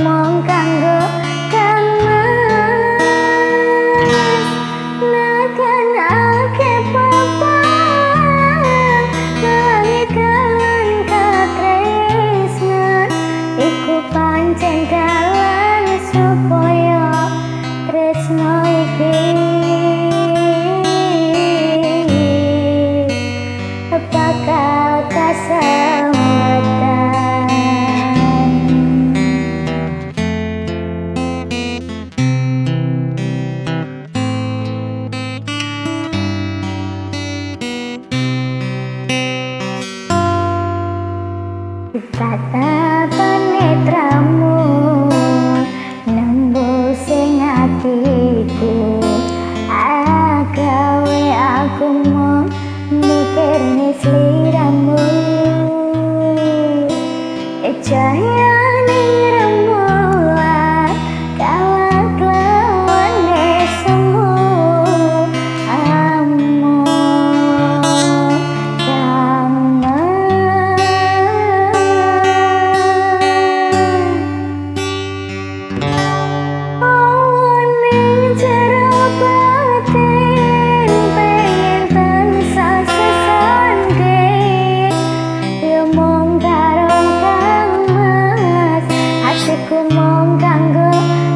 mung kanggo Kang Mas. Najan akeh papan ngalangi dalan katresnan, iku pancen dalan supaya tresno iki bakal kasambatan. Tatapan netramu nembus ing atiku, agawe aku mung mikirne sliramu. Cahayane rembulan kalah lawane semu, amung Kang Mas. Ning jero batin pengen tansah sesanding, ya mung karo Kang Mas, atiku mung kanggo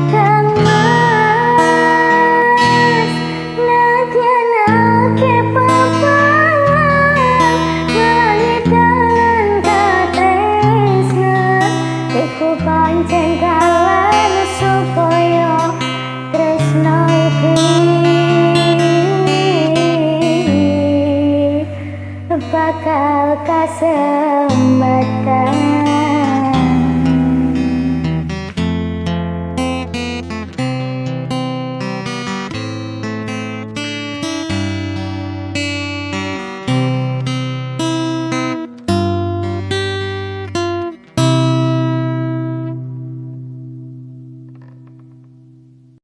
Kang Mas. Nadyan akeh papan ngalangi dalan katresnan, iku pancen dalan supaya tresno iki bakal kasembatan.